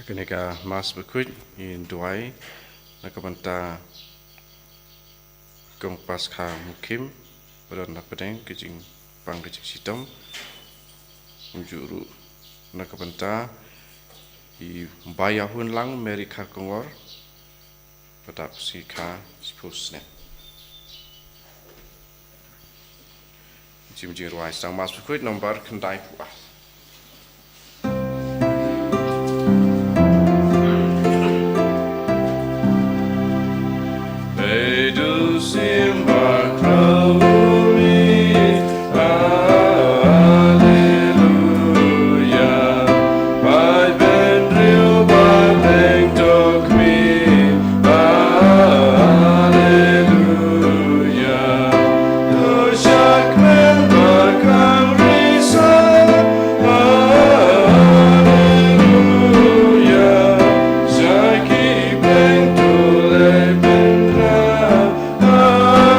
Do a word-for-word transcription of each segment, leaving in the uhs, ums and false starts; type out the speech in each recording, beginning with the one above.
Kane ka Mass bakhuid ngin duwai na ka bynta Kong Paskha Mukhim, ba don na pdeng ka jingpang ka jingshitom. Kumjuh ruh na ka bynta i Bai Yahun Lang Mary Kharkongor, ba dap sngi kha shiphew snem. Jim jingrwai sang Mass bakhuid nombar khyndai phew ar. Beidus imba kraumi, Alleluia. Bai bendriu ba beng tokmi, Alleluia. Tushak men ba kang risa, Alleluia. Shaki beng tule bendra, Alleluia.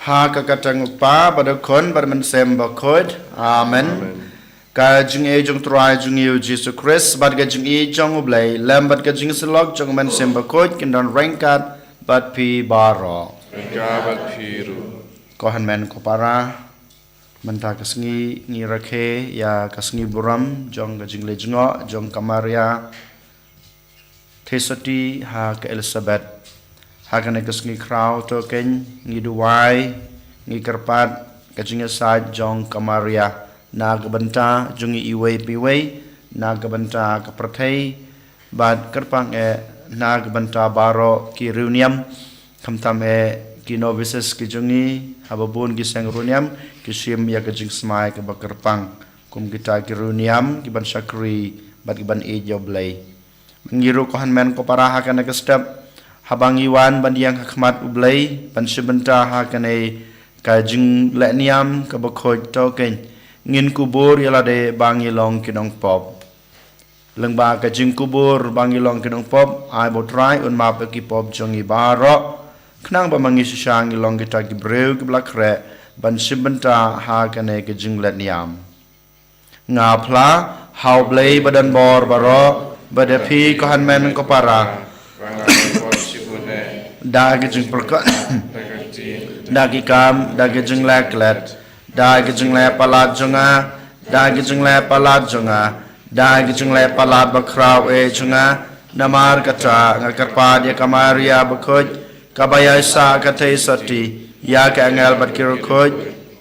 Ha ka kyrteng u Kpa bad u Khun bad u Mynsiem Bakhuid. Amen. Amen. Ka jingïeit jong u Trai jong ngi u Jisu Khrist bad ka jingïeit jong u Blei lem bad ka jingïasyllok jong u Mynsiem Bakhuid kin don ryngkat bad phi baroh. Ryngkat bad phi ruh. Ko hynmen ko para, mynta ka sngi ngi rakhe ïa ka sngi burom jong ka jingleit jngoh jong ka Maria Theisotti ha ka Elizabeth. Ha kane ka sngi khraw to kein ngi duwai, ngi kyrpad ka jingïasaid jong ka Maria na ka bynta jong ngi iwei pa iwei, na ka bynta ka pyrthei, bad kyrpang eh na ka bynta baroh ki riewniam, khamtam eh ki novices ki jong ngi, haba bun ki seng riewniam ki shim ïa ka jingsmai kaba kyrpang kum kita ki riewniam kiban shakri bad kiban ïeit ïa u Blei. Ngi ruh ko hynmen ko para ha kane ka step, haba ngi wan ban ïeng ha khmat u Blei ban shim bynta ha kane ka jingleh niam kaba khuid to kein, ngin kubur ïa lade ba ngi long ki nongpop. Lyngba ka jingkubur ba ngi long ki nongpop, ai ba u Trai un map ïa ki pop jong ngi baroh, khnang ba ma ngi shisha ngi long kita ki briew kiba la khreh ban shim bynta ha kane ka jingleh niam. Nga phla ha u Blei ba don bor baroh, bad ïa phi ko hynmen ko para, da ka jingpyrkhat, da ki kam, da ka jingleh klet, da ka jingleh palat jong nga, da ka jingleh palat jong nga, da ka jingleh palat bakhraw eh jong nga. Namar kata nga kyrpad ïa ka Maria bakhuid, kaba ïaisah ka Theisotti, ïa ki angel bad ki riewkhuid,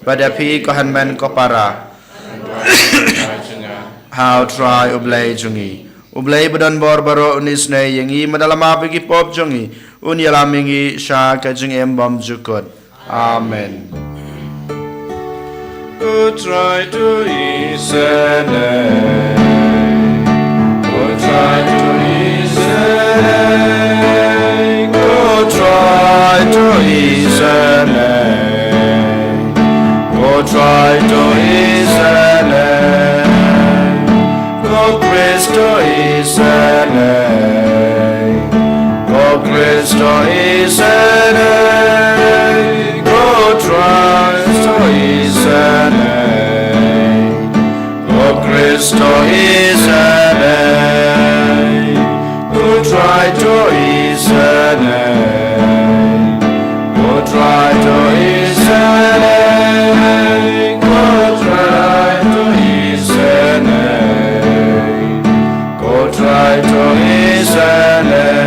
bad ïa phi ko hynmen ko para, ha u Trai u Blei jong ngi. U Blei ba don bor baroh un isynei ïa ngi, bad da la map ïa ki pop jong ngi, un ïalam ïa ngi sha ka jingim bymjukut. Amen. Ko Trai to isynei. Ko Trai to isynei. Ko Trai to isynei. Ko Trai to isynei. Ko Khrist to isynei. Ko Khrist to isynei. Ko Trai to isynei. Ko Khrist to isynei. Ko Trai to isynei. Ko Trai to isynei. Ko Trai to isynei. Ko Trai to isynei.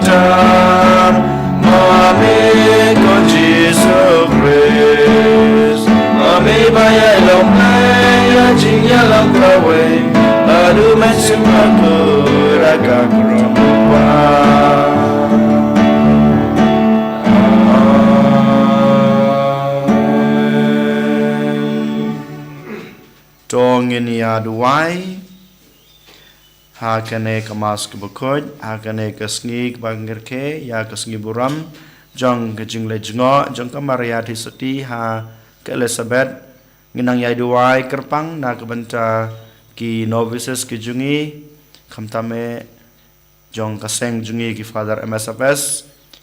Ta ma me ko Jisu Khrist, ma me ba ïai long ïa jingïalang kawei, haduh mynsiem bakhuid ha ka kyrteng u Kpa. Amen. To ngin ïa duwai ha kane ka Mass kaba khuid, ha kane ka sngi kaba ngi rakhe ïa ka sngi burom jong ka jingleit jngoh jong ka Maria Theisotti ha ka Elizabeth. Ngin nang ïa duwai kyrpang na ka bynta ki novices ki jong ngi, khamtam eh jong ka seng jong ngi ki Father M S F S,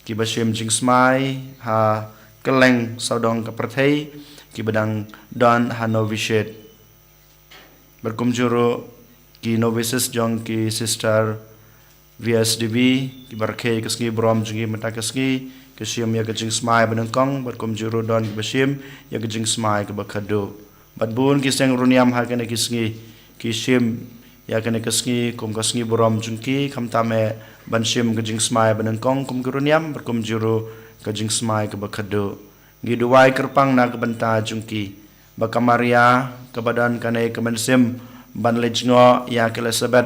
kiba shim jingsmai ha kylleng sawdong ka pyrthei, kiba dang don ha novitiate. Bad kumjuh ruh ki novices jong ki Sister V S D B, kiba rakhe ka sngi burom jong ngi mynta ka sngi, ki shim ïa ka jingsmai banyngkong, bad kumjuh ruh don kiba shim ïa ka jingsmai kaba khatduh. Bad bun ki seng riewniam ha kane ka sngi, ki shim ïa kane ka sngi kum ka sngi burom jong ki, khamtam eh ban shim ka jingsmai banyngkong kum ki riewniam, bad kumjuh ruh ka jingsmai kaba khatduh. Ngi duwai kyrpang na ka bynta jong ki, ba ka Maria kaba don kane ka mynsiem ban leit jngoh ïa ka Elizabeth,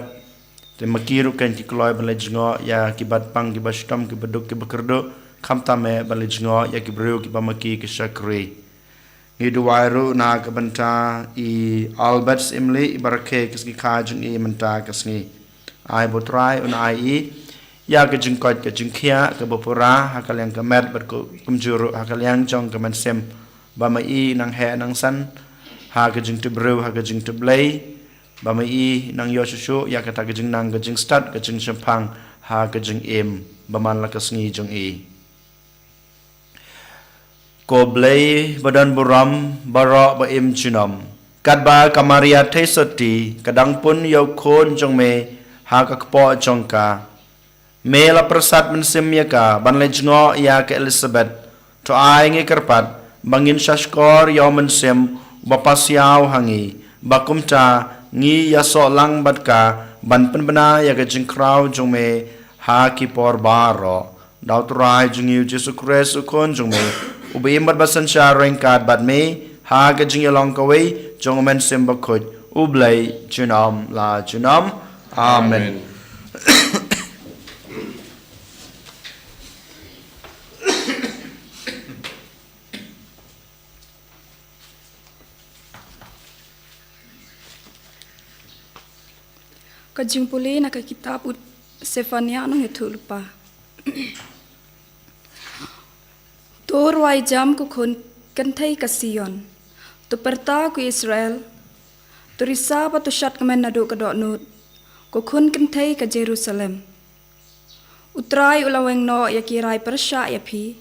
te ma ki ruh kan ki kloi ban leit jngoh ïa ki batpang kiba shitom, kiba duk, kiba kyrduh, khamtam eh ban leit jngoh ïa ki briew kiba ma ki ki shakri. Ngi duwai ruh na ka bynta i Albert Imli, iba rakhe ka sngi kha jong i mynta ka sngi. Ai ba U Trai un ai i ïa ka jingkoit ka jingkhiah kaba pura ha ka liang ka met, bad kumjuh ruh ha ka liang jong ka mynsiem, ba ma i nang heh nang san ha ka jingtip briew, ha ka jingtip Blei, ba ma i nang ïoh shuh shuh ïa kata ka jingnang ka jingstad ka jingshemphang ha ka jingim ba man la ka sngi jong i. Ko Blei ba don burom, baroh ba im junom, katba ka Maria Theisotti ka dang pun ïa u khun jong me ha ka kpoh jong ka, me la pyrsad mynsiem ïa ka ban leit jngoh ïa ka Elizabeth. To ai ngi kyrpad ba ngin sha shkor ïa u Mynsiem uba pasiaw ha ngi, ba kumta ngi ïasoh lang bad ka ban pynbna ïa ka jingkhraw jong me ha ki por baroh. Da U Trai jong ngi U Jisu Khrist U Khun jong me, uba im bad ba synshar ryngkat bad me ha ka jingïalong kawei jong U Mynsiem Bakhuid, U Blei junom la junom. Amen. Amen. Ka jingpule na ka kitab u Sefania, nongïathuhlypa. To rwai jam ko khun kynthei ka Sion. To pyrta ko Israel. To risa bad to shad kmen naduh ka dohnud, ko khun kynthei ka Jerusalem. U Trai u la weng noh ïa ki rai pyrshah ïa phi.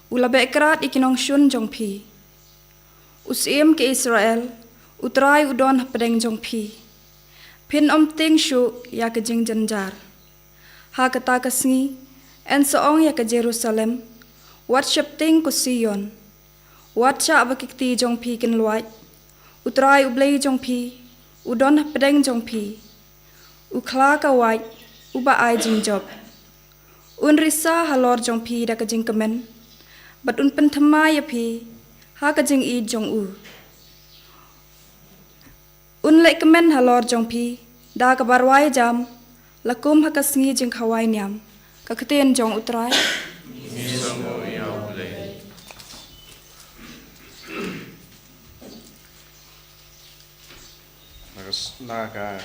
U la beh krad ïa ki nongshun jong phi. U Syiem ka Israel, U Trai u don hapdeng jong phi. Phin ym tieng shuh ïa ka jingjynjar. Ha kata ka sngi, yn sa ong ïa ka Jerusalem, wat sheptieng ko Sion. Wat shah ba ki kti jong phi kin luid. U Trai U Blei jong phi u don hapdeng jong phi. U khla ka wait, uba ai jingjop. Un risa halor jong phi da ka jingkmen, bad un pynthymmai ïa phi ha ka jingïeit jong u. Un leh kmen halor jong phi da kaba rwai jam, la kum ha ka sngi jingkhawai niam. Ka ktien jong U Trai. Na ka s-, na ka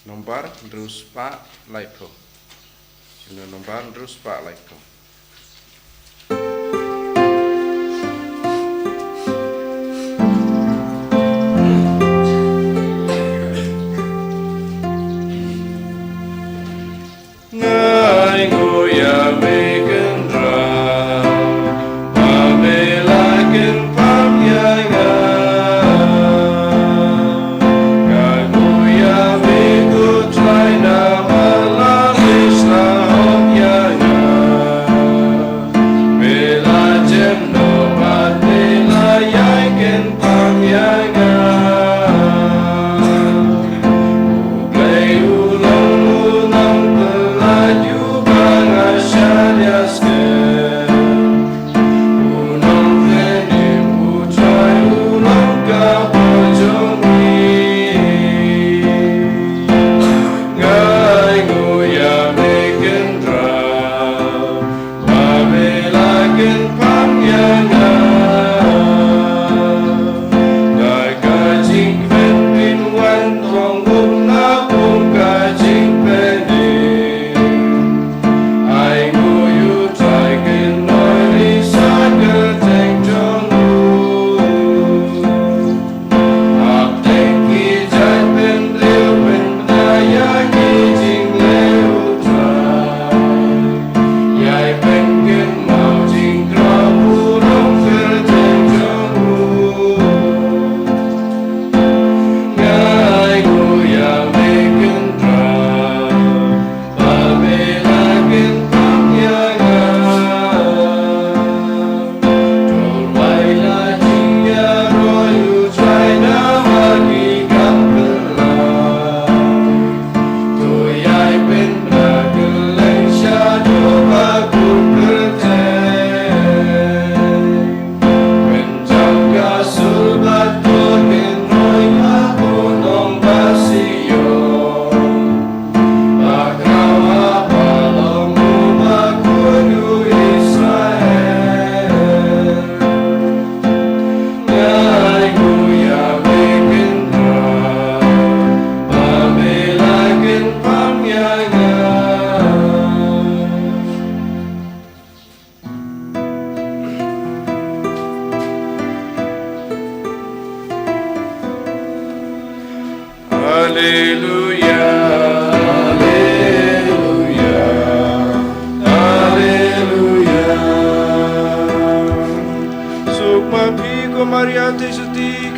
Nombar hynriew spah laiphew. Jingno nombar hynriew spah laiphew. Ngai nguh ïa me kynrad, ba me la kynpang ïa nga. Nga nguh ïa me ko Trai, namar la me sla hok ïa nga. Me la jem noh bad me la ïai kynpang ïa nga. U Blei u long u nongpyllait uba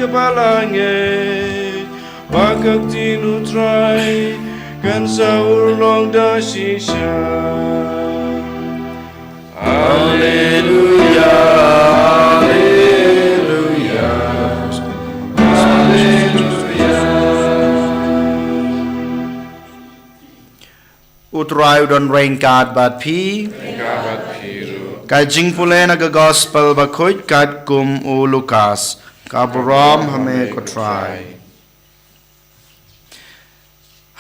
Ba la ngeit ba ka ktien U Trai kan sa urlong da shisha. Haleluya, haleluya, haleluya. U Trai u don ryngkat bad phi. Ryngkat bad phi ruh. Ka jingpule na ka Gospel Bakhuid katkum u Lukas. Ka burom ha me ko Trai.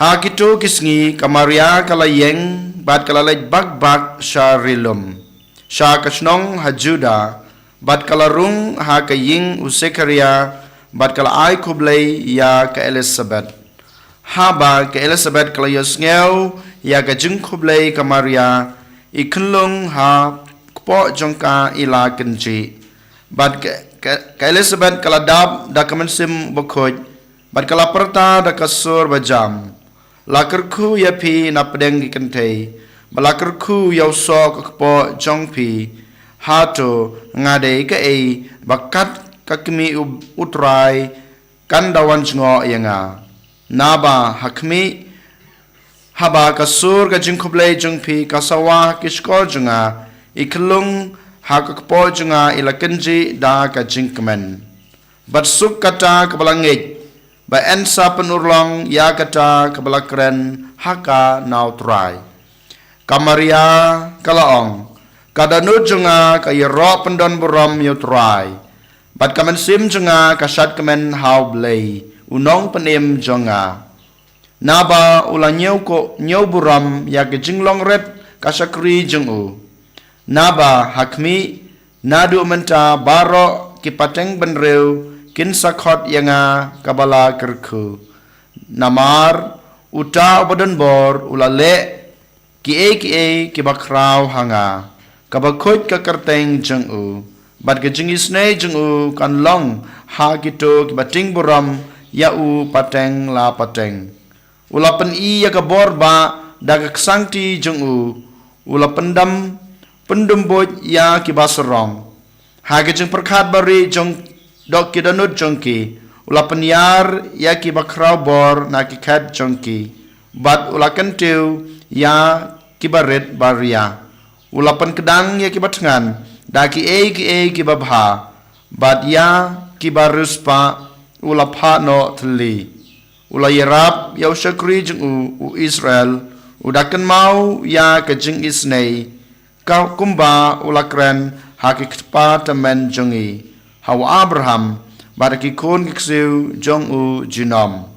Ha kito ki sngi ka Maria ka la ïeng bad ka la leit bak bak sha ri lum, sha ka shnong ha Juda, bad ka la rung ha ka ïing u Sekharia, bad ka la ai khublei ïa ka Elisabet. Haba ka Elisabet ka la ïohsngew ïa ka jingkhublei ka Maria, i khunlung ha kpoh jong ka i la kynjih. Bad ka, ka, ka Elisabet ka la dap da ka mynsiem bakhuid, bad ka la pyrta da ka sur bajam. La kyrkhu ïa phi na pdeng ki kynthei, bad la kyrkhu ïa u soh ka kpoh jong phi. Hato nga dei kaei ba kat ka kmie u, U Trai kan da wan jngoh ïa nga? Naba ha khmih, haba ka sur ka jingkhublei jong phi ka sawa ha ki shkor jong nga, i khunlung ha ka kpoh jong nga i la kynjih da ka jingkmen. Bad suk kata kaba la ngeit, ba yn sa pynurlong ïa kata kaba la kren ha ka na U Trai. Ka Maria ka la ong, ka dohnud jong nga ka ïaroh pyndonburom ïa U Trai, bad ka mynsiem jong nga ka shad kmen ha U Blei, u nongpynim jong nga. Naba u la ñiew ko, ñiew burom ïa ka jinglong rit ka shakri jong u. Naba ha khmih, naduh mynta baroh ki pateng bynriew kin sa khot ïa nga kaba la kyrkhu. Namar uta uba don bor u la leh kiei kiei kiba khraw ha nga. Kaba khuid ka kyrteng jong u, bad ka jingisynei jong u kan long ha kito kiba tieng burom ïa u pateng la pateng. U la pyni ïa ka bor ba da ka ksangti jong u, u la pyndam, pyndumbuid ïa kiba sarong. Ha ka jingpyrkhat barieh jong dok ki dohnud jong ki, u la pynïar ïa kiba khraw bor na ki khet jong ki, bad u la kyntiew ïa kiba rit baria. U la pynkdang ïa kiba thngan da kiei kiei kiba bha, bad ïa kiba riewspah u la phah noh thylli. U la ïarap ïa u shakri jong u, u Israel, u da kynmaw ïa ka jingisynei, ka kumba u la kren ha ki kpa tymmen jong ngi, ha u Abraham, bad ha ki khun ki ksiew jong u junom.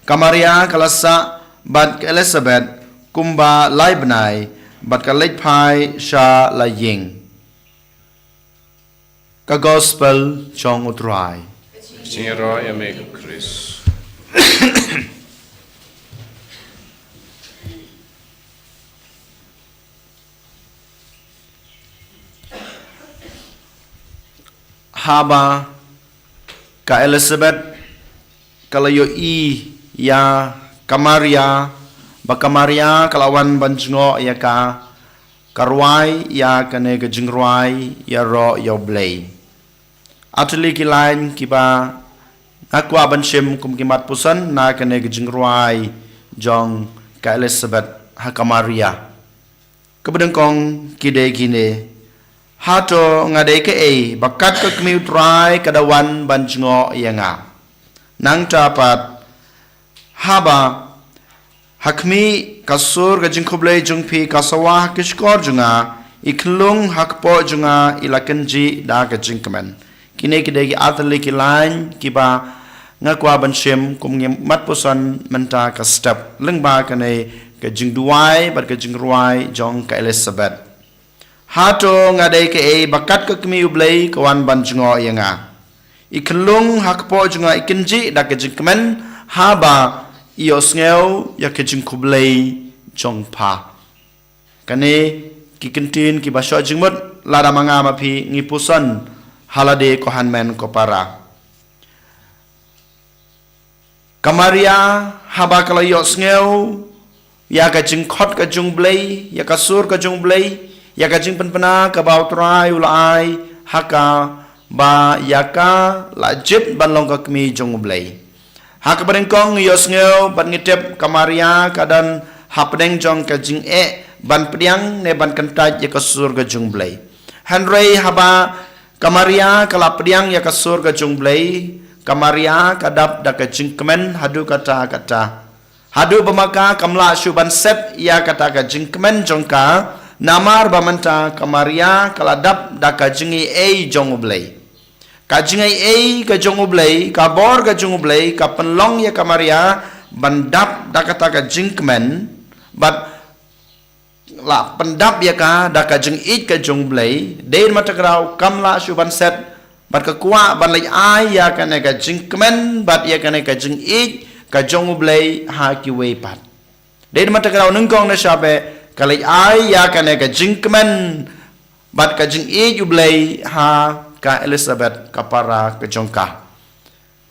Ka Maria ka la sah bad ka Elisabet kumba lai bnai, bad ka leit phai sha la ïing. Ka Gospel jong U Trai. Jingïaroh ïa me ko Khrist. Haba ka Elisabet ka la ïohi ïa ka Maria, ba ka Maria ka la wan ban jngoh ïa ka, ka rwai ïa kane ka jingrwai ïaroh ïa U Blei. Ar tylli ki lain kiba nga kwah ban shim kum ki mat puson na kane ka jingrwai jong ka Elisabet ha ka Maria. Kaba nyngkong ki dei kine: Hato nga dei kaei ba kat ka kmie U Trai ka da wan ban jngoh ïa nga? Nangta pat, haba ha khmih, ka sur ka jingkhublei jong phi ka sawa ha ki shkor jong nga, i khunlung ha kpoh jong nga i la kynjih da ka jingkmen. Kine ki dei ki ar tylli ki lain kiba nga kwah ban shim kum ki mat puson mynta ka step lyngba kane ka jingduwai bad ka jingrwai jong ka Elisabet. Hato nga dei kaei ba kat ka kmie U Blei ka wan ban jngoh ïa nga? I khunlung ha kpoh jong nga i kynjih da ka jingkmen haba i ïohsngew ïa ka jingkhublei jong pha. Kane ki kyntien kiba shoh jingmut, lada ma nga ma phi ngi puson ha lade ko hynmen ko para. Ka Maria, haba ka la ïohsngew ïa ka jingkhot ka jong U Blei, ïa ka sur ka jong U Blei, ïa ka jingpynbna kaba U Trai u la ai ha ka ba ïa ka la jied ban long ka kmie jong U Blei. Ha kaba nyngkong ngi ïohsngew bad ngi tip ka Maria ka don hapdeng jong ka jingeh ban pdiang ne ban kyntait ïa ka sur ka jong U Blei. Hynrei haba ka Maria ka la pdiang ïa ka sur ka jong U Blei, ka Maria ka dap da ka jingkmen haduh katta katta. Haduh ba ma ka kam lah shuh ban set ïa kata ka jingkmen jong ka, namar ba mynta ka Maria ka la dap da ka jingaiei jong U Blei. Ka jingaiei ka jong U Blei, ka bor ka jong U Blei, ka pynlong ïa ka Maria ban dap da kata ka jingkmen, bad la pyndap ïa ka da ka jingïeit ka jong U Blei, dei ma ta ka daw kam lah shuh ban set, bad ka kwah ban leit ai ïa kane ka jingkmen bad ïa kane ka jingïeit ka jong U Blei ha kiwei pat. Dei ma ta ka daw nyngkong na shabe ka leit ai ïa kane ka jingkmen bad ka jingïeit U Blei ha ka Elizabeth ka para ka jong ka.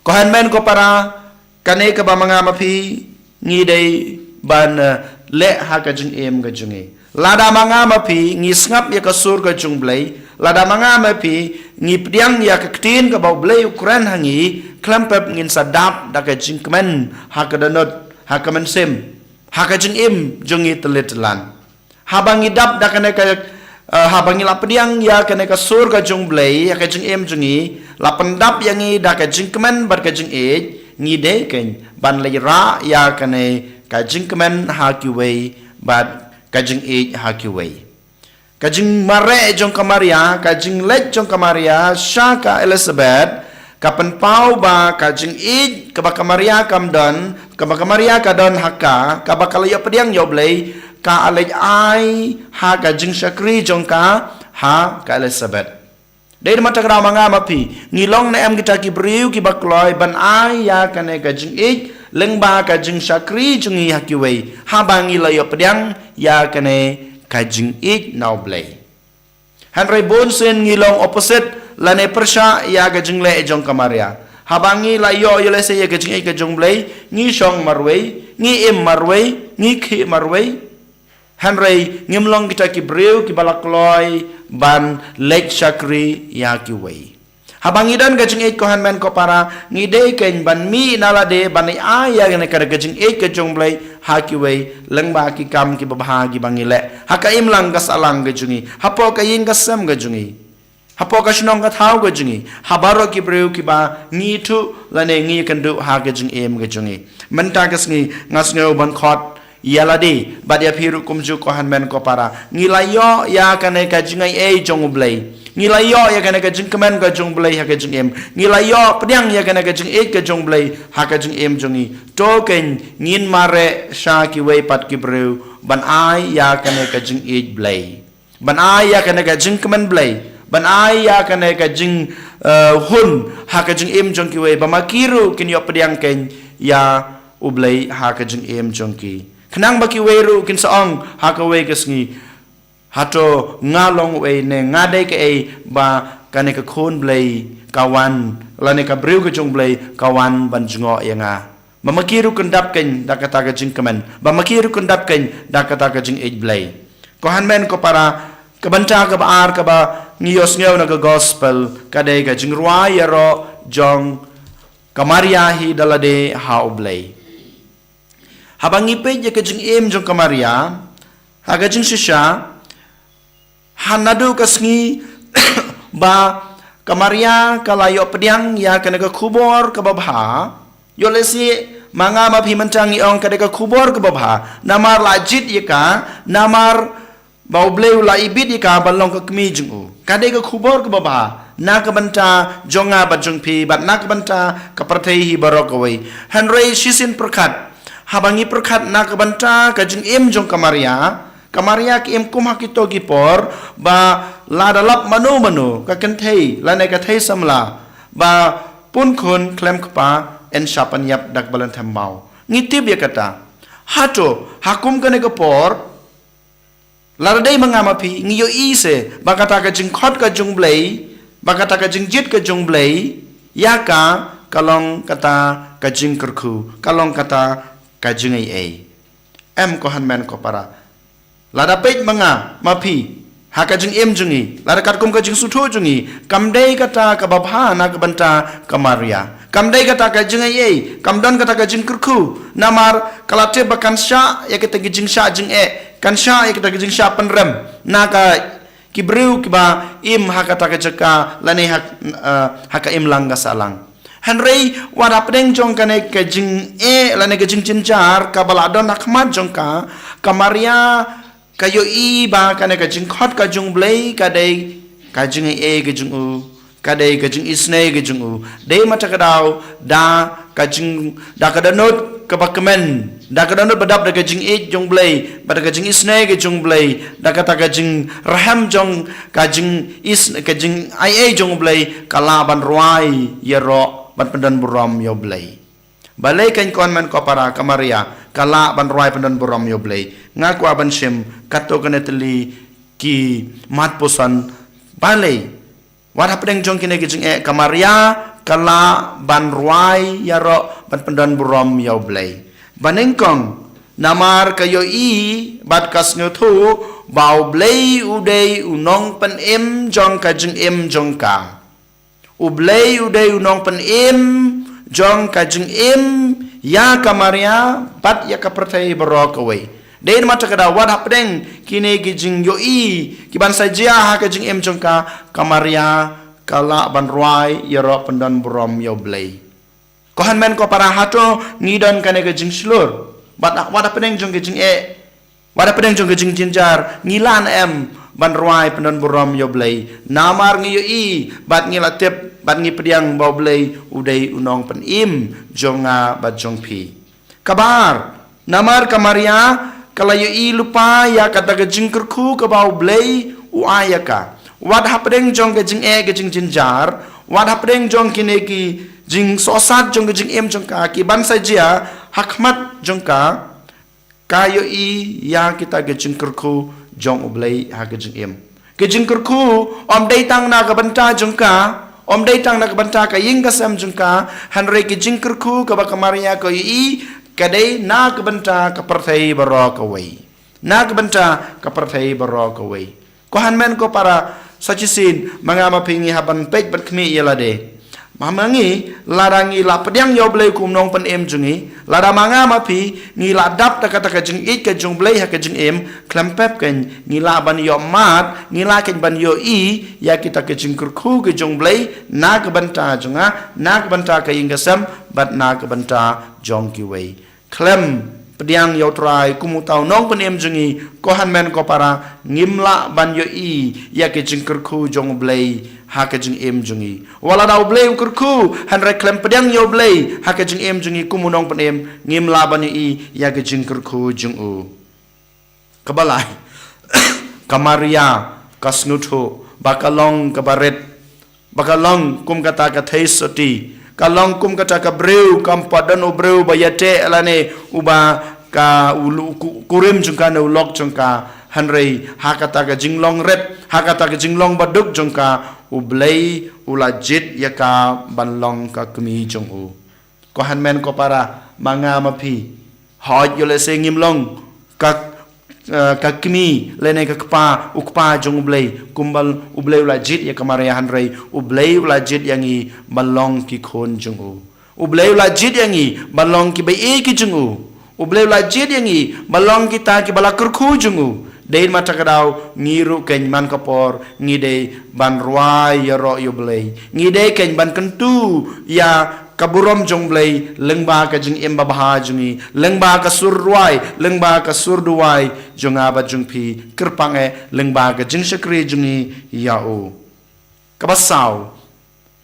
Ko hynmen ko para, kane kaba ma nga ma phi ngi dei ban, eh, leh ha ka jingim ka jong ngi. Lada ma nga ma phi ngi sngap ïa ka sur ka jong U Blei, lada ma nga ma phi ngi pdiang ïa ka ktien kaba U Blei u kren ha ngi, khlem pep ngin sa dap da ka jingkmen ha ka dohnud, ha ka mynsiem, ha ka jingim jong ngi tylli tyllan. Haba ngi dap da kane ka, eh, haba ngi la pdiang ïa kane ka sur ka jong U Blei ha ka jingim jong ngi, la pyndap ïa ngi da ka jingkmen bad ka jingïeit, ngi dei keiñ ban leit rah ïa kane ka jingkmen ha kiwei bad ka jingïeit ha kiwei. Ka jingmareh jong ka Maria, ka jingleit jong ka Maria sha ka Elizabeth, ka pynpaw ba ka jingïeit kaba ka Maria kam don, kaba ka Maria ka don ha ka, kaba ka la ïoh pdiang ïa U Blei, ka leit ai ha ka jingshakri jong ka ha ka Elizabeth. Dei ma ta ka daw ma nga ma phi ngi long ne em kita ki briew kiba kloi ban ai ïa kane ka jingïeit lyngba ka jingshakri jong ngi ha kiwei, haba ngi la ïoh pdiang ïa kane ka jingïeit na U Blei. Hynrei bun sien ngi long opposite lane pyrshah ïa ka jingleh jong ka Maria. Haba ngi la ïoh ïa lehse ïa ka jingïeit ka jong U Blei, ngi shong marwei, ngi im marwei, ngi khih marwei. Hynrei ngim long kita ki briew kiba la kloi ban leit shakri ïa kiwei. Haba ngi don ka jingïeit ko hynmen ko para, ngi dei keiñ ban mih na lade ban ai ïa kane ka jingïeit ka jong U Blei ha kiwei lyngba ki kam kiba bha kiba ngi leh. Ha ka imlang ka sahlang ka jong ngi, hapoh ka ïing ka sem ka jong ngi, hapoh ka shnong ka thaw ka jong ngi, ha baroh ki briew kiba ngi ïathuh lane ngi ïakynduh ha ka jingim ka jong ngi. Mynta ka sngi nga sngew ban khot ïa lade bad ïa phi ruh kumjuh ko hynmen ko para. Ngi la ïoh ïa kane ka jingaiei jong U Blei. Ngi la ïoh ïa kane ka jingkmen ka jong U Blei ha ka jingim. Ngi la ïoh pdiang ïa kane ka jingïeit ka jong U Blei ha ka jingim jong ngi. To keiñ ngin mareh sha kiwei pat ki briew ban ai ïa kane ka jingïeit Blei. Ban ai ïa kane ka jingkmen Blei. Ban ai ïa kane ka jing, eh, hun ha ka jingim jong kiwei ba ma ki ruh kin ïoh pdiang keiñ ïa U Blei ha ka jingim jong ki. Khnang ba kiwei ruh kin sa ong ha kawei ka sngi, hato nga long uei ne nga dei kaei ba kane ka khun Blei ka wan, lane ka briew ka jong U Blei ka wan ban jngoh ïa nga. Ba ma ki ruh kin dap keiñ da kata ka jingkmen, ba ma ki ruh kin dap keiñ da kata ka jingïeit Blei. Ko hynmen ko para, ka bynta kaba ar kaba ngi ïohsngew na ka gospel ka dei ka jingrwai ïaroh jong ka Maria hi da lade ha U Blei. Haba ngi peit ïa ka jingim jong ka Maria ha ka jingshisha, ha naduh ka sngi ba ka Maria ka la ïoh pdiang ïa kane ka khubor kaba bha. Ïoh lehse ma nga ma phi mynta ngi ong ka dei ka khubor kaba bha, namar la jied ïa ka, namar ba U Blei u la ibit ïa ka ban long ka kmie jong u. Ka dei ka khubor kaba bha na ka bynta jong nga bad jong phi bad na ka bynta ka pyrthei hi baroh kawei. Hynrei shisien pyrkhat, haba ngi pyrkhat na ka bynta ka jingim jong ka Maria, ka Maria ka im kum ha kito ki por ba lada lap mano mano ka kynthei lane ka thei samla ba pun khun khlem kpa yn shah pynïap da kaba lynthem maw. Ngi tip ïa kata. Hato ha kum kane ka por, lada dei ma nga ma phi ngi ïohi se ba kata ka jingkhot ka jong U Blei, ba kata ka jingjied ka jong U Blei ïa ka, ka long kata ka jingkyrkhu, ka long kata ka jingaiei. Em ko hynmen ko para, lada peit ma nga ma phi, Ha ka jingim jong ngi, lada katkum ka jingsngewthuh jong ngi, kam dei kata kaba bha na ka bynta ka Maria. Kam dei kata ka jingaiei, kam don kata ka jingkyrkhu, namar ka la tip ba kan shah ïa kita ki jingshah jingeh, kan shah ïa kita ki jingshah pynrem na ka ki briew kiba im ha kata ka jaka lane ha, eh, ha ka imlang ka sahlang. Hynrei wat hapdeng jong kane ka jingeh lane ka jingjynjar kaba la don ha khmat jong ka, ka Maria ka ïohi ba kane ka jingkhot ka jong U Blei ka dei ka jingaiei ka jong u, ka dei ka jingisynei ka jong u. Dei ma kata ka daw da ka jing, da ka dohnud kaba kmen, da ka dohnud ba dap da ka jingïeit jong U Blei, ba da ka jingisynei ka jong U Blei, da kata ka jingrhem jong ka jingis, ka jingaiei jong U Blei, ka lah ban rwai ïaroh ban pyndonburom ïa U Blei. Balei kan, ko hynmen ko para, ka Maria ka lah ban rwai pyndonburom ïa U Blei? Nga kwah ban shim katto katne tylli ki mat puson. Balei? Wat hapdeng jong kine ki jingeh ka Maria ka lah ban rwai ïaroh ban pyndonburom ïa U Blei. Ba nyngkong, namar ka ïohi bad ka sngewthuh ba U Blei u dei u nongpynim jong ka jingim jong ka. U Blei u dei u nongpynim jong ka jingim ïa ka Maria bad ïa ka pyrthei baroh kawei. Dei namar kata ka daw wat hapdeng kine ki jingïohi kiban sa jia ha ka jingim jong ka, ka Maria ka lah ban rwai ïaroh pyndonburom ïa U Blei. Ko hynmen ko para, hato ngi don kane ka jingshlur? Wat, wat hapdeng jong ka jingeh, wat hapdeng jong ka jingjynjar, ngi lah ne em ban rwai pyndonburom ïa U Blei? Namar ngi ïohi bad ngi la tip bad ngi pdiang ba U Blei u dei u nongpynim jong nga bad jong phi. Kaba ar, namar ka Maria ka la ïohi lypa ïa kata ka jingkyrkhu kaba U Blei u ai ïa ka. Wat hapdeng jong ka jingeh ka jingjynjar, wat hapdeng jong kine ki jingsohsat jong ka jingim jong ka kiban sa jia ha khmat jong ka, ka ïohi ïa kita ki jingkyrkhu jong U Blei ha ka jingim. Ki jingkyrkhu ym dei tang na ka bynta jong ka, ym dei tang na ka bynta ka ïing ka sem jong ka, hynrei ki jingkyrkhu kaba ka Maria ka ïohi ka dei na ka bynta ka pyrthei baroh kawei. Na ka bynta ka pyrthei baroh kawei. Ko hynmen ko para, sa shisien ma nga ma phi ngi hap ban peit ban khmih ïa lade. Ma ngi, lada ngi la pdiang ïa U Blei kum u nongpynim jong ngi, lada ma nga ma phi ngi la dap da kata ka jingïeit ka jong U Blei ha ka jingim, khlem pep kein ngi lah ban ïohmad, ngi lah kein ban ïohi ïa kita ki jingkyrkhu ki jong U Blei na ka bynta jong nga, na ka bynta ka ïing ka sem bad na ka bynta jong kiwei. Khlem pdiang ïa U Trai kum uta u nongpynim jong ngi, ko hynmen ko para, ngim lah ban ïohi ïa ki jingkyrkhu jong U Blei ha ka jingim jong ngi. Wat lada U Blei u kyrkhu, hynrei khlem pdiang ïa U Blei ha ka jingim jong ngi kum u nongpynim, ngim lah ban ïohi ïa ki jingkyrkhu jong u. Kaba lai, ka Maria ka sngewthuh ba ka long kaba rit, ba ka long kum kata ka theisotti, ka long kum kata ka briew, kam pat don u briew ba ïateh lane uba ka u lu-, ku-, kurim jong ka ne u lok jong ka, hynrei ha kata ka jinglong rit, ha kata ka jinglong baduk jong ka, U Blei u la jied ïa ka ban long ka kmie jong u. Ko hynmen ko para, ma nga ma phi, hooid ïoh lehse ngim long ka, eh, ka kmie lane ka kpa, u kpa jong U Blei, kumba U Blei u la jied ïa ka Maria, hynrei U Blei u la jied ïa ngi ban long ki khun jong u. U Blei u la jied ïa ngi ban long kiba ïeit ki jong u. U Blei u la jied ïa ngi ban long kita kiba la kyrkhu jong u. Dei namar kata ka daw ngi ruh kein man ka por ngi dei ban rwai ïaroh ïa U Blei. Ngi dei kein ban kyntu ïa ka burom jong U Blei lyngba ka jingim babha jong ngi, lyngba ka sur rwai, lyngba ka sur duwai jong nga bad jong phi, kyrpang eh lyngba ka jingshakri jong ngi ïa u. Kaba saw,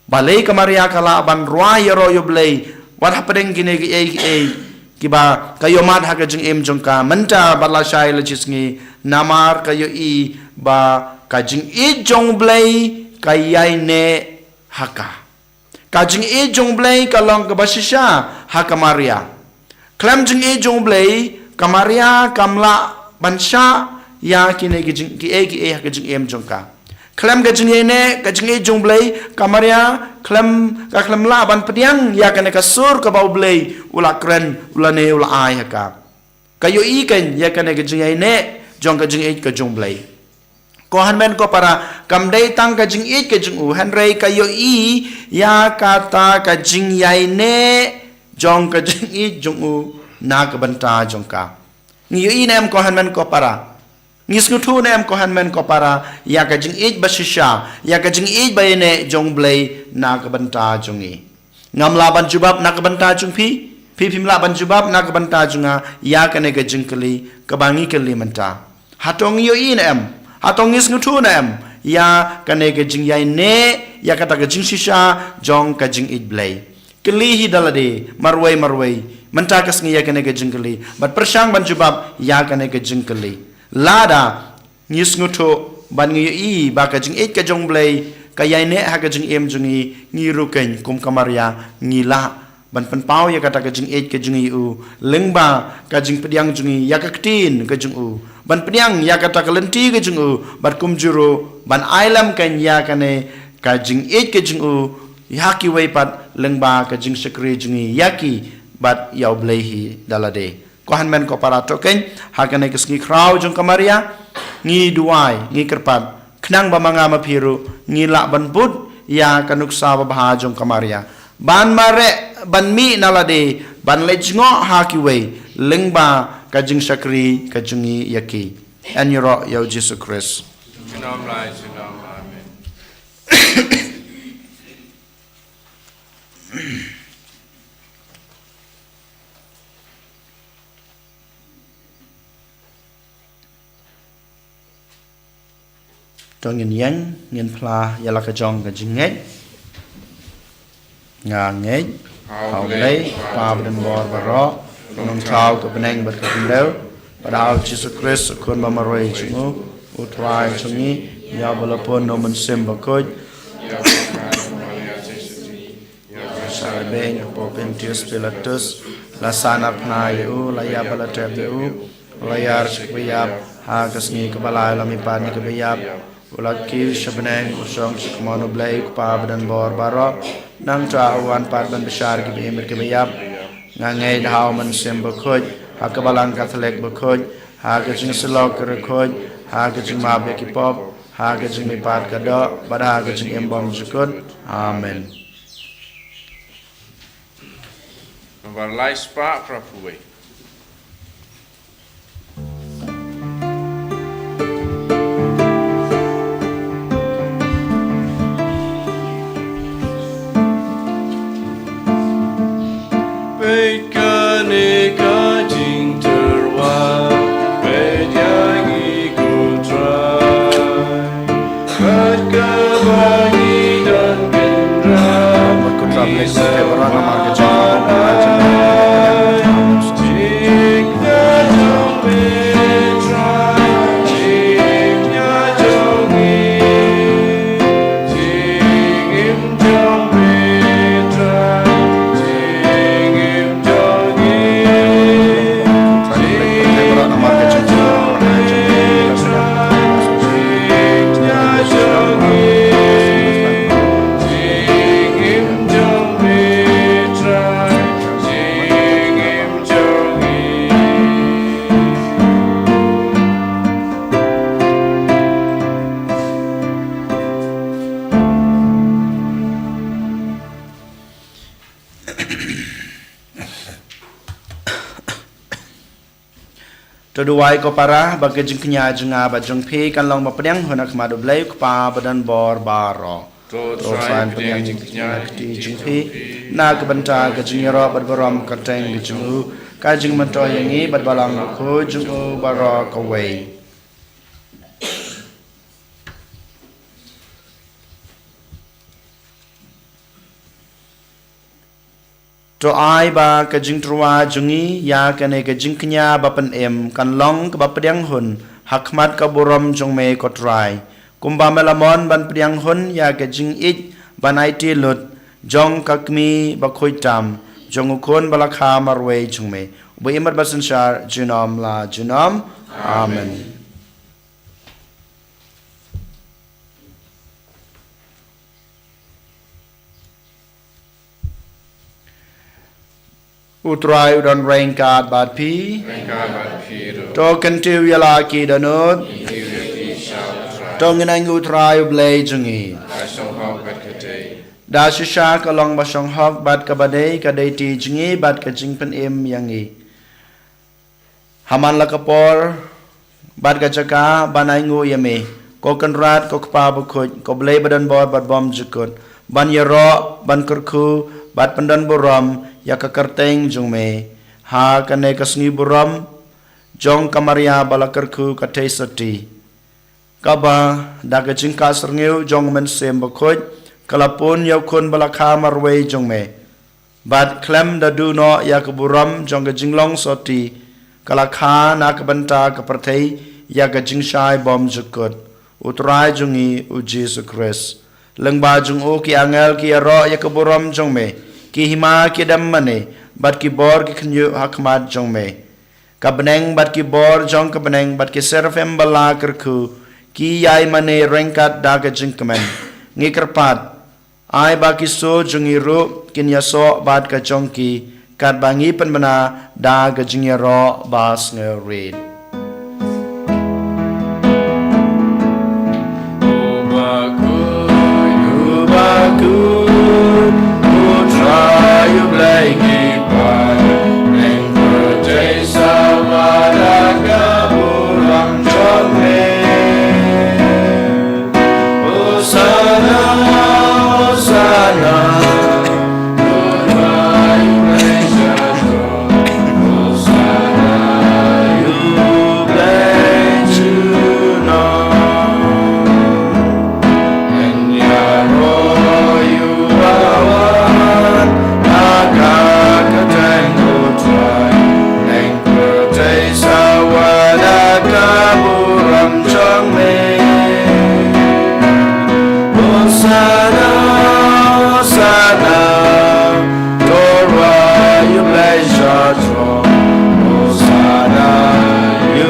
balei ka Maria ka lah ban rwai ïaroh ïa U Blei wat hapdeng kine kiei kiei kiba ka ïohmad ha ka jingim jong ka mynta bad lashai lashisngi? Namar ka ïohi ba ka jingïeit jong U Blei ka ïaineh ha ka. Ka jingïeit jong U Blei ka long kaba shisha ha ka Maria. Khlem jingïeit jong U Blei, ka Maria kam lah ban shah ïa kine ki jing, kiei kiei ha ka jingim jong ka. Khlem ka jingïaineh, ka jingïeit jong U Blei, ka Maria khlem, ka khlem lah ban pdiang ïa kane ka sur kaba U Blei u la kren, u la ne, u la ai ha ka. Ka ïohi kein ïa kane ka jingïaineh jong ka jingïeit ka jong U Blei. Ko hynmen ko para, kam dei tang ka jingïeit ka jong u, hynrei ka ïohi ïa kata ka jingïaineh jong ka jingïeit jong u na ka bynta jong ka. Ngi ïohi ne em ko hynmen ko para? Ngi sngewthuh ne em ko hynmen ko para ïa ka jingïeit ba shisha, ïa ka jingïeit ba ïaineh jong Blei na ka bynta jong ngi? Ngam lah ban jubab na ka bynta jong phi, phi phim lah ban jubab na ka bynta jong nga ïa kane ka jingkylli kaba ngi kylli mynta. Hato ngi ïohi ne em? Hato ngi sngewthuh ne em ïa kane ka jingïaineh, ïa kata ka jingshisha jong ka jingïeit Blei? Kylli hi da lade marwei marwei mynta ka sngi ïa kane ka jingkylli, bad pyrshang ban jubab ïa kane ka jingkylli. Lada ngi sngewthuh bad ngi ïohi ba ka jingïeit ka jong Blei ka ïaineh ha ka jingim jong ngi, ngi ruh keiñ kum ka Maria ngi lah ban pynpaw ïa kata ka jingïeit ka jong ngi ïa u lyngba ka jingpdiang jong ngi ïa ka ktien ka jong u, ban pdiang ïa kata ka lynti ka jong u, bad kumjuh ruh ban ai lem keiñ ïa kane ka jingïeit ka jong u ïa kiwei pat lyngba ka jingshakri jong ngi ïa ki bad ïa u Blei hi da lade. Ko hynmen ko para, to keiñ ha kane ka sngi khraw jong ka Maria, ngi duwai, ngi kyrpad, khnang ba ma nga ma phi ruh ngi lah ban bud ïa ka nuksa babha jong ka Maria, ban mareh, ban mih na lade, ban leit jngoh ha kiwei lyngba ka jingshakri ka jong ngi ïa ki. Yn ïaroh ïa u Jisu Khrist. Junom lai junom. Amen. To ngin ïeng, ngin phla ïa la ka jong ka jingngeit. Nga ngeit ha U Blei, Kpa badonbor baroh, U Nongthaw ka bneng bad ka khyndew, bad ha U Jisu Khrist, U Khun ba marwei jong u, U Trai jong ngi, ïa ba la pun na U Mynsiem Bakhuid, ïa ba la kha na ka Maria Theisotti, ïa ba la shah lehbeiñ ha u Pontius Pilatus, la sahnarphna ïa u, la ïap bad la tep ïa u, u la ïar sha ka baïap, ha ka sngi kaba lai u la mihpat na ka baïap, u la kiew sha bneng, u shong sha ka mon U Blei U Kpa badonbor baroh. Nangta u wan pat ban bishar ïa ki ba im bad ki ba ïap. Nga ngeit ha U Mynsiem Bakhuid, ha ka Balang Katholik bakhuid, ha ka jingsyllok ki riewkhuid, ha ka jingmap ïa ki pop, ha ka jingmihpat ka doh, bad ha ka jingim bymjukut. Amen. Nambar lai spah phra phew wei. Peit kane ka jingtyrwa, peit ïa ngi ko Trai. Bad kaba ngi don kynrad, bad ko Trai Blei, ko Trai Blei, namar ka jingmut, To duwai ko para, ba ka jingkñia jong nga bad jong phi kan long ba pdiang hun ha khmat U Blei U Kpa badonbor baroh. To Trai, pdiang jingkñia ha ka kti jong phi, na ka bynta ka jingïaroh bad burom kyrteng ka jong u, ka jingmyntoi ïa ngi bad Balang Bakhuid jong u baroh kawei. To ai ba ka jingtyrwa jong ngi ïa kane ka jingkñia ba pynim kan long kaba pdiang hun ha khmat ka burom jong me ko Trai, kumba me la mon ban pdiang hun ïa ka jingïeit ban aiti lut jong ka kmie bakhuid tam jong U Khun ba la kha marwei jong me, uba im bad ba synshar junom la junom. Amen. U Trai u don ryngkat bad phi. Ryngkat bad phi ruh. To kyntiew ïa la ki dohnud. Kyntiew ïa phi sha U Trai. To ngin ainguh U Trai U Blei jong ngi. Ka shong hok bad ka dei. Da shisha ka long ba shong hok bad ka ba dei, ka dei ti jong ngi bad ka jingpynim ïa ngi. Ha man la ka por bad ka jaka ban ainguh ïa me, ko Kynrad, ko Kpa bakhuid, ko Blei badonbor bad bymjukut, ban ïaroh, ban kyrkhu bad pyndonburom ïa ka kyrteng jong me ha kane ka sngi burom jong ka Maria ba la kyrkhu ka Theisotti, kaba da ka jingkah syrngiew jong U Mynsiem Bakhuid ka la pun ïa U Khun ba la kha marwei jong me. Bad khlem da duh noh ïa ka burom jong ka jinglong sotti, ka la kha na ka bynta ka pyrthei ïa ka jingshai bymjukut, U Trai jong ngi U Jisu Khrist. Lyngba jong u ki angel ki ïaroh ïa ka burom jong me, ki hima ki dem mane, bad ki bor ki khynñiuh ha khmat jong me. Ka bneng bad ki bor jong ka bneng bad ki serafim ba la kyrkhu, ki ïai mane ryngkat da ka jingkmen. Ngi kyrpad, ai ba ki sur jong ngi ruh kin ïasoh bad ka jong ki, katba ngi pynbna da ka jingïaroh ba sngewrit. U bakhuid, u bakhuid, U Trai U Blei ngi pan, neng pyrthei sa wa da ka burom jong me. Hosanna, Hosanna, U Trai U Blei sha throne. Hosanna, U Blei junom. Ngi ïaroh ïa u ba wan ha ka kyrteng U Trai. Neng pyrthei sa wa da ka burom jong me. Hosanna, Hosanna, to U Trai U Blei sha throne. Hosanna, U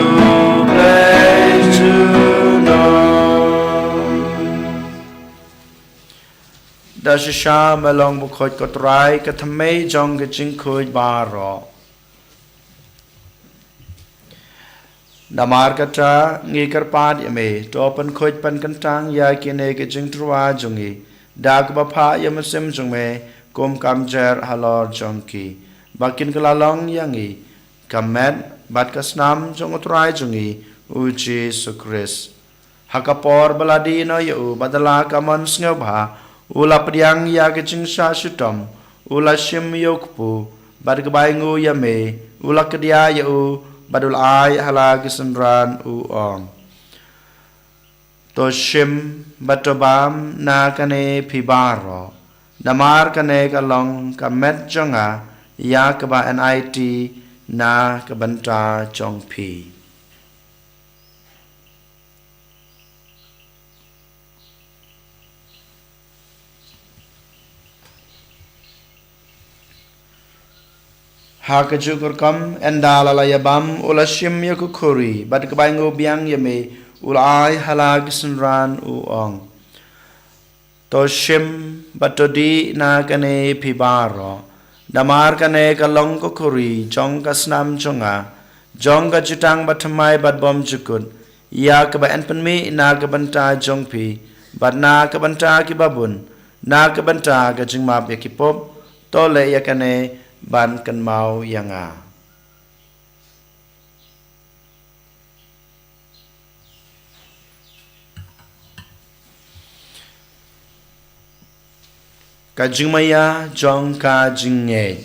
Blei junom. Da shisha me long bakhuid ko Trai, ka thymmei jong ka jingkhuid baroh. Namar kata ngi kyrpad ïa me, to pynkhuid pynkyntang ïa kine ki jingtyrwa jong ngi da kaba phah ïa u Mynsiem jong me kum ka mjer halor jong ki, ba kin kylla long ïa ngi ka met bad ka snam jong U Trai jong ngi U Jisu Khrist. Ha ka por ba la dih noh ïa u, bad da la ka mon sngewbha, u la pdiang ïa ka jingshah shitom, u la shim ïa u kpu, bad kaba ainguh ïa me, u la kdiah ïa u, bad u la ai ha la ki synran, u ong: To shim bad to bam na kane phi baroh, namar kane ka long ka met jong nga ïa kaba yn aiti na ka bynta jong phi. Ha kajuh ka rukom, ynda la la ïa bam, u la shim ïa ka khuri, bad kaba ainguh biang ïa me, u la ai ha la ki synran, u ong: To shim bad to dih na kane phi baroh, namar kane ka long ka khuri jong ka snam jong nga, jong ka jutang bathymmai bad bymjukut, ïa kaba yn pynmih na ka bynta jong phi, bad na ka bynta kiba bun, na ka bynta ka jingmap ïa ki pop. To leh ïa kane ban kynmaw ïa nga. Ka jingmaïa jong ka jingngeit.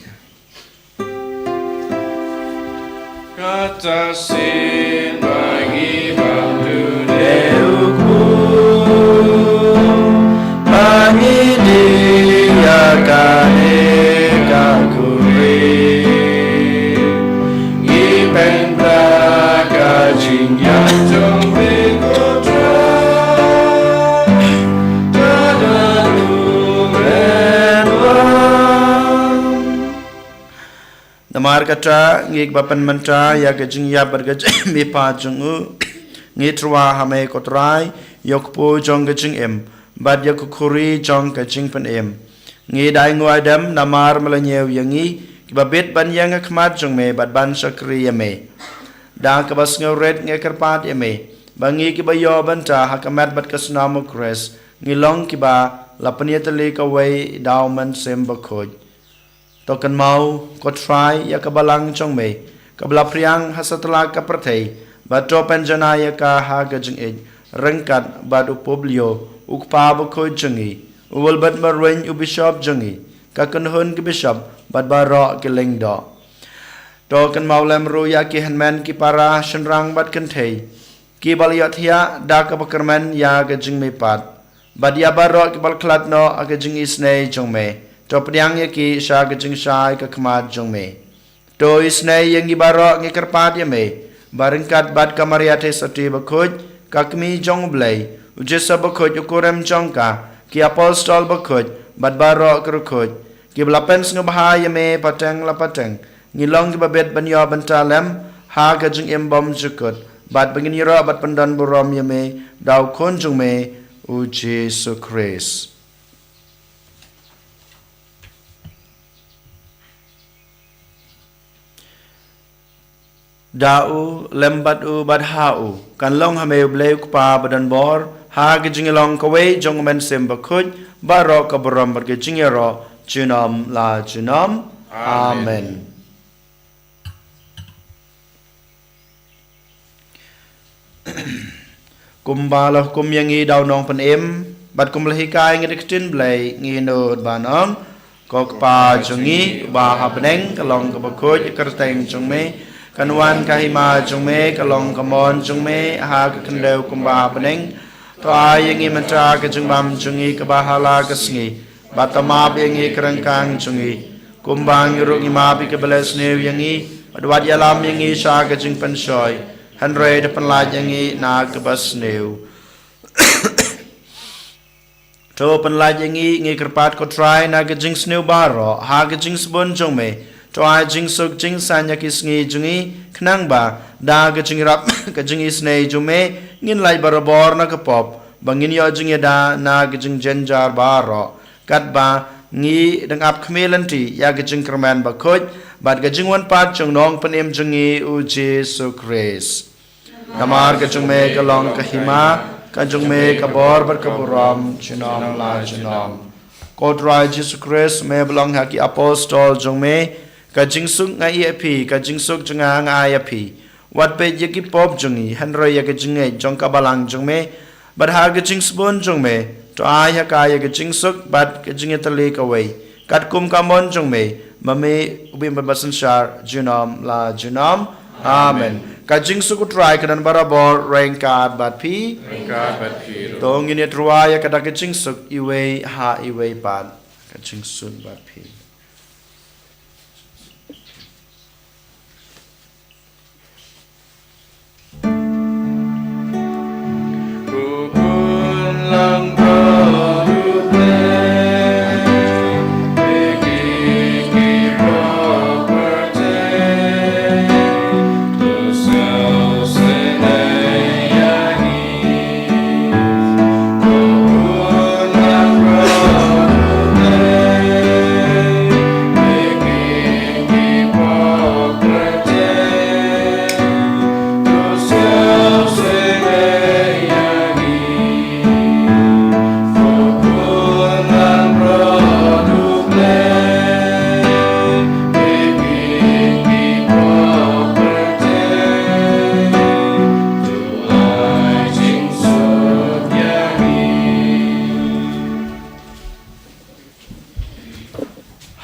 Kata sien ba ngi bam dune u kpu, ba ngi dih ïa kane ka khuri. Ngi pynbna ka jingïap jong phi ko Trai, ynda u men wan. Namar kata, ngi kiba pynmynta ïa ka jingïap bad ka jingmihpat jong u, ngi tyrwa ha me ko Trai, ïa u kpu jong ka jingim, bad ïa ka khuri jong ka jingpynim. Ngi da ainguh aidem namar me la ñiew ïa ngi, kiba bit ban ïeng ha khmat jong me bad ban shakri ïa me. Da kaba sngewrit ngi kyrpad ïa me, ba ngi kiba ïoh bynta ha ka met bad ka snam u Khrist ngi long kiba la pynïatylli kawei da u Mynsiem Bakhuid. To kynmaw, ko Trai, ïa ka balang jong me kaba la phriang ha satlak ka pyrthei, bad to pynjanai ïa ka ha ka jingïeit ryngkat bad u Pope Leo, u Kpa Bakhuid jong ngi, u Wilbert Marwein, u Bishop jong ngi, ka kynhun ki Bishop bad baroh ki lyngdoh. To kynmaw lem ruh ïa ki hynmen, ki para, shynrang bad kynthei kiba la ïohthiah da kaba kyrmen ïa ka jingmihpat, bad ïa baroh kiba la khlad noh ha ka jingisynei jong me. To pdiang ïa ki sha ka jingshai ka khmat jong me. To isynei ïa ngi baroh, ngi kyrpad ïa me, ba ryngkat bad ka Maria Theisotti Bakhuid, ka Kmie jong u Blei, u Joseph Bakhuid u kurim jong ka, ki Apostol Bakhuid bad baroh ki riewkhuid kiba la pynsngewbha ïa me pateng la pateng, ngin long kiba bit ban ïoh bynta lem ha ka jingim bymjukut, bad ba ngin ïaroh bad pyndonburom ïa me da u Khun jong me, u Jisu Khrist. Da u, lem bad u, bad ha u, kan long ha me u Blei u Kpa badonbor, ha ka jingïalong kawei jong u Mynsiem Bakhuid, baroh ka burom bad ka jingïaroh, junom la junom. Amen. Amen. Kumba la hukum ïa ngi da u Nongpynim, bad kumba la hikai ïa ngi da ka ktien Blei, ngin nud ban ong: Ko Kpa jong ngi uba ha bneng, ka long kaba khuid ïa ka kyrteng jong me, kan wan ka hima jong me, ka long ka mon jong me ha ka khyndew kumba ha bneng. To ai ïa ngi mynta ka jingbam jong ngi kaba ha la ka sngi, bad to map ïa ngi ki ryngkang jong ngi, kumba ngi ruh ngi map ïa kiba leh sniew ïa ngi, bad wat ïalam ïa ngi sha ka jingpynshoi, hynrei to pynlait ïa ngi na kaba sniew. To pynlait ïa ngi, ngi kyrpad ko Trai, na ka jingsniew baroh, ha ka jingsbun jong me, to ai jingsuk jingsaiñ ïa ki sngi jong ngi, khnang ba da ka jingïarap ka jingisynei jong me, ngin lait barabor na ka pop, ba ngin ïoh jingïada na ka jingjynjar baroh, katba ngi dang ap khmih lynti ïa ka jingkyrmen bakhuid bad ka jingwan pat jong u Nongpynim jong ngi u Jisu Khrist. Namar ka jong me ka long ka hima, ka jong me ka bor bad ka burom, junom la junom. Ko Trai Jisu Khrist, me ba la ong ha ki apostol jong me: Ka jingsuk nga ai ïa phi, ka jingsuk jong nga nga ai ïa phi. Wat peit ïa ki pop jong ngi, hynrei ïa ka jingngeit jong ka balang jong me, bad ha ka jingsbun jong me, to ai ha ka ïa ka jingsuk bad ka jingïatylli kawei, katkum ka mon jong me, ma me u bym bad basynshar, junom la junom. Amen. Ka jingsuk u Trai kan don barabor ryngkat bad phi. Ryngkat bad phi ruh. To ngin ïatyrwa ïa ka da ka jingsuk iwei ha iwei pat. Ka jingsuk bad phi.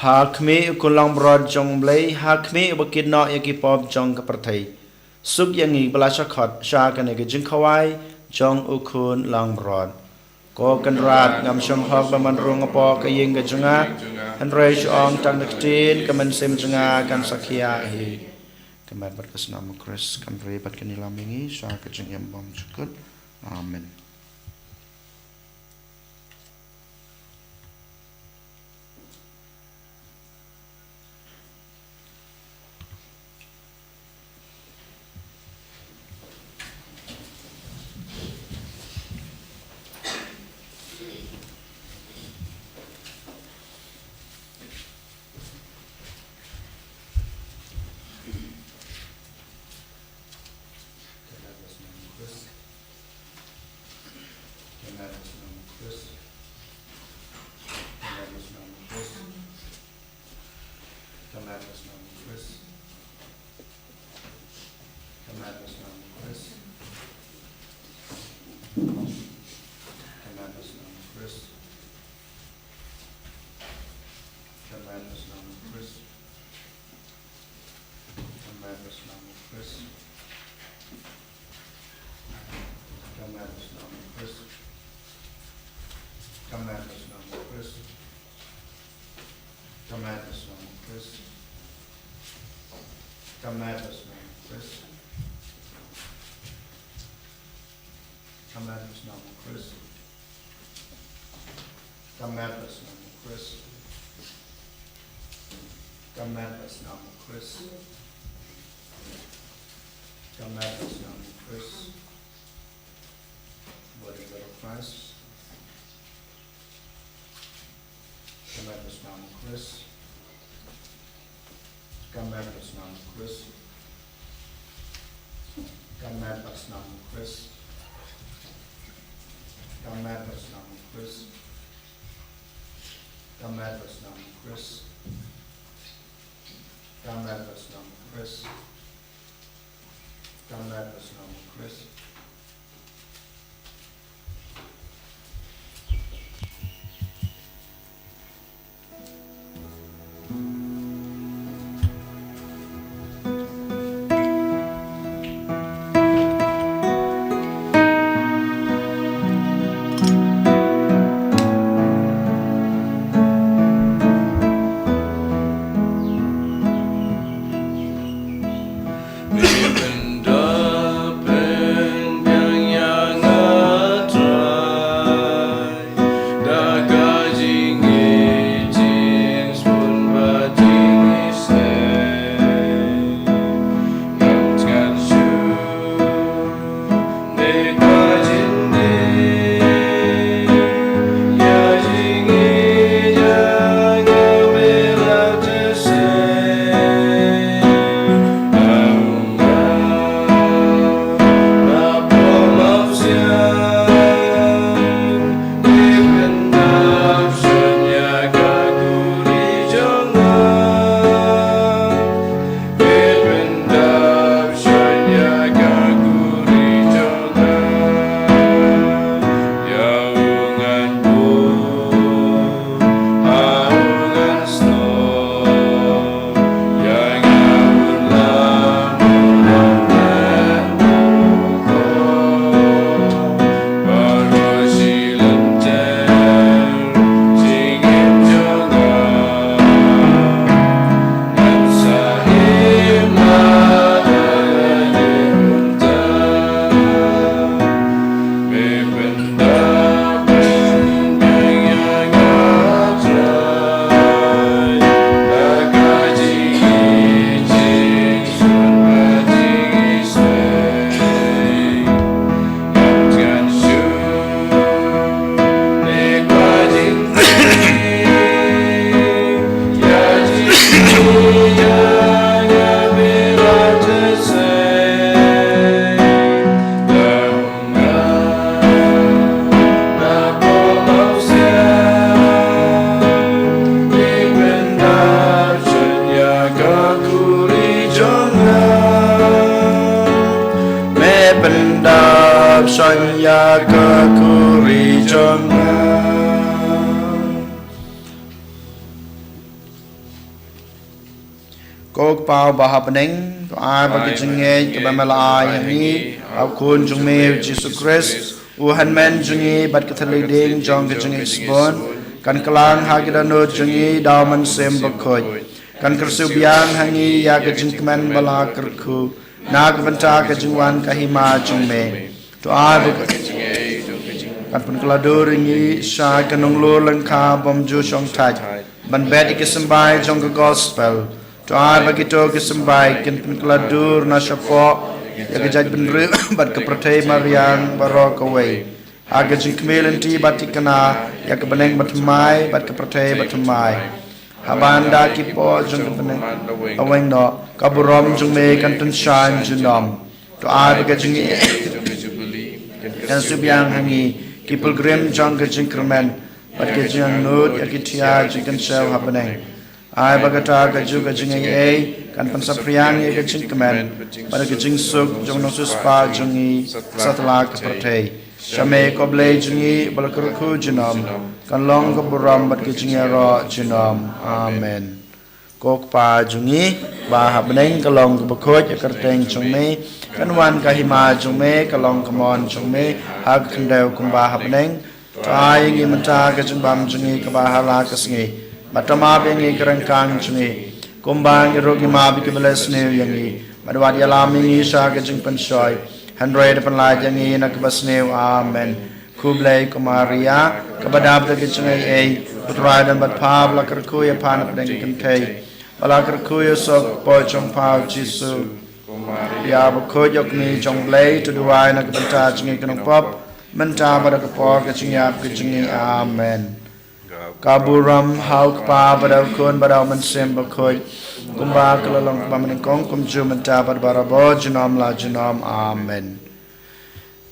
Ha khmih u Khun Langbrot jong U Blei, ha khmih uba kit noh ïa ki pop jong ka pyrthei, suk ïa ngi ba la sha khot sha kane ka jingkhawai jong U Khun Langbrot. Ko Kynrad, ngam shym hok ba man rung hapoh ka ïing ka jong nga, hynrei shu ong tang da ka ktien, ka mynsiem jong nga kan sa khia hi. Ka met bad ka snam u Khrist kan ri bad kan ïalam ïa ngi sha ka jingim bymjukut. Amen. Come help us now, Lord Christ. Come help us now, Lord Christ. Come help us now, Lord Christ. Come help us now, Lord Christ. Come help us now, Lord Christ. Come help us now, Lord Christ. Come help us now, Lord Christ. Blood of Christ. Come help us now, Lord Christ. Come help us now, Lord Christ. Come help us now, Lord Christ. Come help us now, Lord Christ. Come help us now, Lord Christ. Come help us now, Lord Christ. Come help us now, Lord Christ. Me pyndap shon ïa ka khuri jong nga. Ko Kpa uba ha bneng, to ai ba ka jingngeit kaba me la ai ha ngi ha u Khun jong me u Jisu Khrist, u hynmen jong ngi bad ka thylliej dieng jong ka jingngeit shibun, kan kylla ha ki dohnud jong ngi da u Mynsiem Bakhuid, kan kyrsiew biang ha ngi ïa ka jingkmen ba la kyrkhu na ka bynta ka jingwan ka hima jong me. To ai ba ka jingngeit kan pynkylla dur ïa ngi sha ka nonglor lyngkha bym ju shong thait ban bet ïa ki symbai jong ka gospel. To ai ba kito ki symbai kin pynkylla dur na shapoh ïa ka jaitbynriew bad ka pyrthei mariang baroh kawei, ha ka jingkmen lynti bad thikna ïa ka bneng bathymmai bad ka pyrthei bathymmai. Haba ynda ki poh jong ka bneng la weng noh, ka burom jong me kan tyngshaiñ junom. To ai ba ka jingngeit kan kyrsiew biang ha ngi ki pilgrim jong ka jingkyrmen bad ka jingangnud ïa ki thiah jingkynshew ha bneng. Ai ba kata kajuh ka jingaiei kan pynsaphriang ïa ka jingkmen bad ka jingsuk jong u nongsiewspah jong ngi satlak ka pyrthei. Sha me ko Blei jong ngi ba la kyrkhu junom, kan long ka burom bad ka jingïaroh junom. Amen. Ko Kpa jong ngi ba ha bneng, ka long kaba khuid ïa ka kyrteng jong me. Kan wan ka hima jong me, ka long ka mon jong me ha ka khyndew kumba ha bneng. To ai ïa ngi mynta ka jingbam jong ngi kaba ha la ka sngi. Bad to map ïa ngi ka ryngkang jong ngi, kumba ngi ruh ngi map ïa kiba leh sniew ïa ngi. Bad wat ïalam ïa ngi sha ka jingpynshoi, hynrei to pynlait ïa ngi na kaba sniew. Amen. Khublei ko Maria, kaba dap da ka jingaiei, U Trai u don bad pha, ba la kyrkhu ïa pha na pdeng ki kynthei, ba la kyrkhu ïa u soh ka kpoh jong pha u Jisu. Ko Maria bakhuid, ïa u Kmie jong U Blei, to duwai na ka bynta jong ngi ki nongpop, mynta bad ha ka por ka jingïap ka jong ngi. Amen. Ka burom ha U Kpa bad ha U Khun bad ha U Mynsiem Bakhuid, kumba ka la long kaba nyngkong, kumjuh mynta bad barabor, junom la junom. Amen.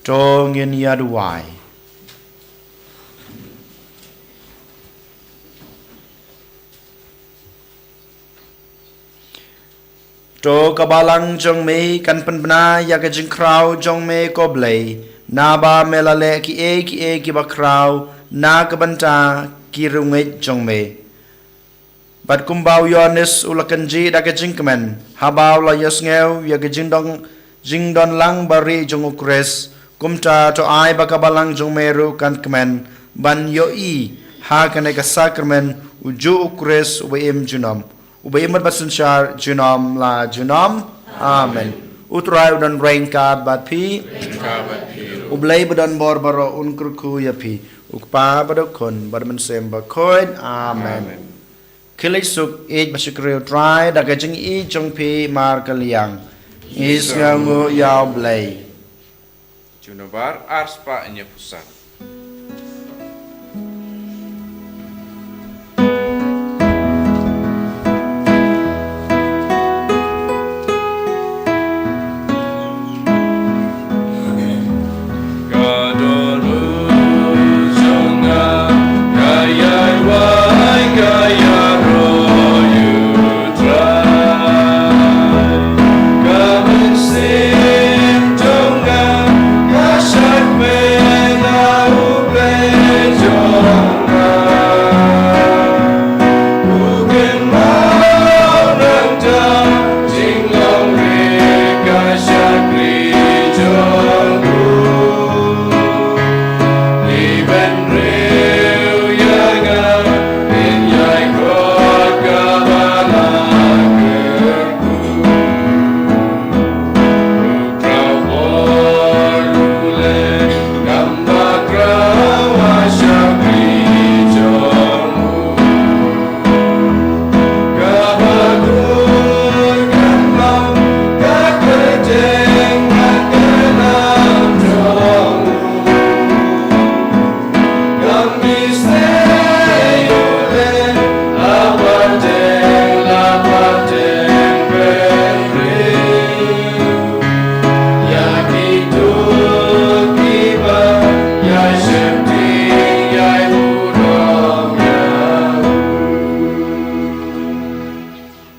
To ngin ïa duwai. To ka balang jong me kan pynbna ïa ka jingkhraw jong me ko Blei, naba me la leh kiei kiei kiba khraw na ka bynta ki riewngeit jong me. Bad kumba u Ïoannis u la kynjih da ka jingkmen haba u la ïohsngew ïa ka jingdon, jingdon lang barieh jong u Khrist, kumta to ai ba ka balang jong me ruh kan kmen ban ïohi ha kane ka sakramen, u juh u Khrist uba im junom, uba im bad synshar junom la junom. Amen. U Trai u don ryngkat bad phi. U Blei ba don bor baroh un kyrkhu ïa phi, U Kpa bad U Khun bad U Mynsiem Bakhuid. Amen. Khie leit suk, ïeit bad shakri U Trai da ka jingïeit jong phi markylliang. Ngi sngewnguh ïa U Blei. Junobar arspah hynñiewphew san.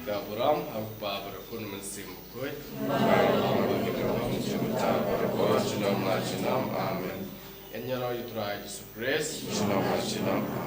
Ka burom ha U Kpa bad U Khun, Mynsiem Bakhuid. Junom la junom. Amen. Yn ïaroh ïa U Trai Jisu Khrist. Junom la junom.